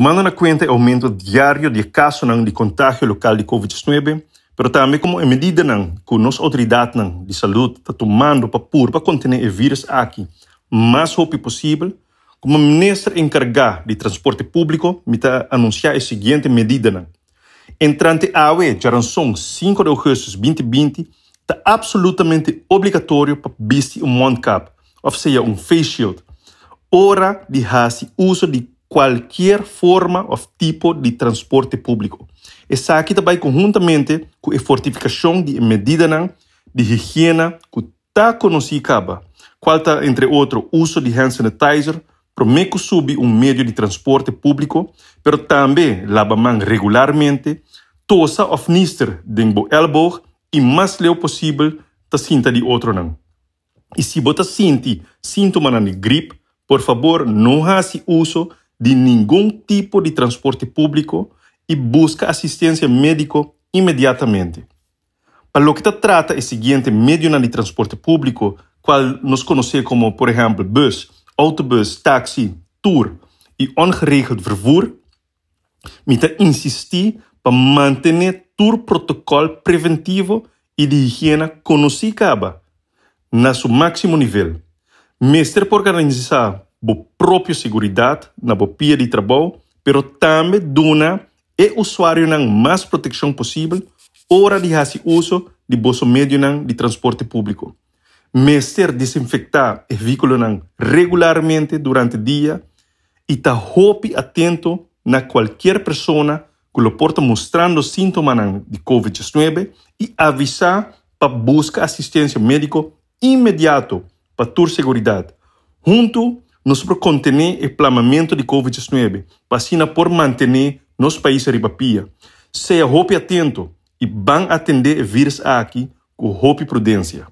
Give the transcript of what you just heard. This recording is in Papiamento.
Tumando na kuenta e oumento diario di e kasonan di kontagio lokal di Covid 19, pero tambe komo e medidanan ku nos outoridatnan di salud ta tumando pa purba kontené e vírus aki mas hopi posibel, komo minister enkargá di transporte públiko mi ta anunsiá e siguiente medidanan. Entrante awe, djaranson 5 di ougùstùs 2020, ta apsolutamente obligatorio pa bisti un mondkap, òf sea un face shield, ora di hasi uso di kualkier forma òf tipo di transporte públiko. Esaki ta bai konhuntamente ku e fortifikashon di e medidanan di higiena ku ta konosí kaba, kual ta entre otro uso di hand sanitizer promé ku subi un medio di transporte públiko, pero tambe laba man regularmente, tosa òf nister den bo èlboog i mas leu posibel ta sinta di otronan. I si bo ta sinti síntomanan di grip, por fabor no hasi uso di ningun tipo di transporte públiko i buska asistensia médiko inmediatamente. Pa loke ta trata e siguiente medionan di transporte públiko, kual nos konosé komo por ehèmpel bus, outobus, taksi, tur i ongeregeld vervoer, mi ta insistí pa mantené tur protokòl preventivo i di higiena konosí kaba na su máksimo nivel. Mester por garantisá bo propio seguridat na bo pia di trabou, pero tambe duna e usuarionan mas protekshon posibel ora di hasi uso di boso medionan di transporte públiko. Mester desinfektá e vehíkulonan regularmente durante dia i ta hopi atento na kualkier persona ku lo por ta mustrando síntomanan di Covid 19 i avisá pa buska asistensia médiko inmediato pa tur seguridat. Huntu nos por kontené e plamamentu di Covid 19 pa asina por mantené nos pais riba pia. Sea hopi atento i ban atendé e vírus aki ku hopi prudensia.